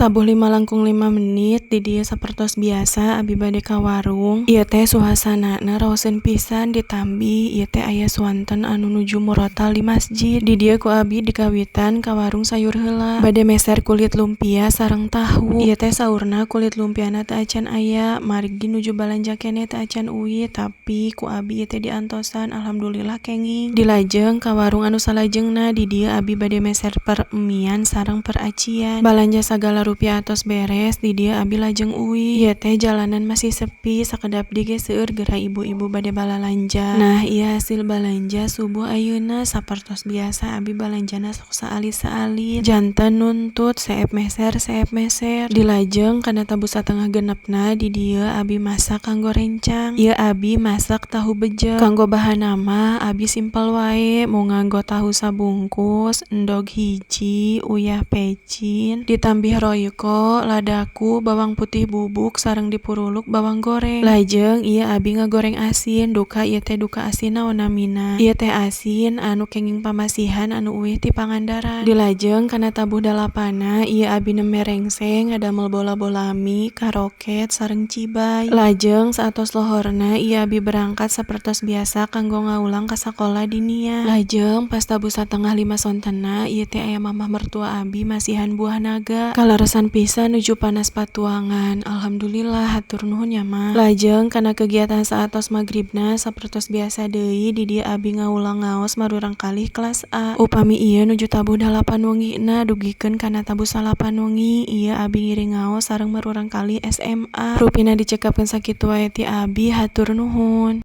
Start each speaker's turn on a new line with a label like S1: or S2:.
S1: Tabuh 4.55 di dieu sapertos biasa abi bade ka warung. Ieu teh suasanana raoseun pisan, ditambih ieu teh aya suanten anu nuju murotal di masjid. Di dieu ku abi dikawitan ka warung sayur heula. Bade meser kulit lumpia sareng tahu. Ieu teh saurna kulit lumpiana teu acan aya, margi nuju balanja keneh teu acan uih, tapi ku abi ieu teh diantosan, alhamdulillah kenging. Dilajeng ka warung anu salajengna. Di dieu abi bade meser peremian sareng peracian. Balanja sagala rupi atos beres, di dieu abi lajeng uih. Ieu teh jalanan masih sepi, sakedap deui ge seueur geura ibu-ibu bade balalanja. Nah, ieu hasil balanja subuh ayeuna. Sapertos biasa abi balanjana sok saalit-saalit, janten nuntut seep meser seep meser. Dilajeng kana tabuh 5.30na, di dieu abi masak kanggo rencang. Ieu abi masak tahu bejeg. Kanggo bahanna mah abi simpel wae, mung nganggo tahu sabungkus, endog hiji, uyah, pecin, ditambih Royco, ladaku, bawang putih bubuk, sareng dipuruluk bawang goreng. Lajeng ieu abi ngagoreng asin, duka ieu teh duka asin naon namina. Ieu teh asin anu kenging pamasihan anu uih ti Pangandaran. Dilajeng kana tabuh 8na, ieu abi nembe rengseng ngadamel bola-bola mie, karoket, sareng cibay. Lajeng saatos lohorna, ieu abi berangkat sapertos biasa kanggo ngawulang ka sakola diniyah. Lajeng pas tabuh 4.30 sontenna, ieu teh aya mamah mertua abi masihan buah naga. Kaleresan pisan nuju panas patuangan. Alhamdulillah, hatur nuhun ya, Mah. Lajeng kana kegiatan saatos magribna, sapertos biasa deui di dieu abi ngawulang ngaos marurangkalih kelas A. Upami ieu nuju tabuh 8 wengina dugikeun kana tabuh 9 wengi, ieu abi ngiring ngaos sareng marurangkalih SMA. Rupina dicekapkeun sakitu wae ti abi, hatur nuhun.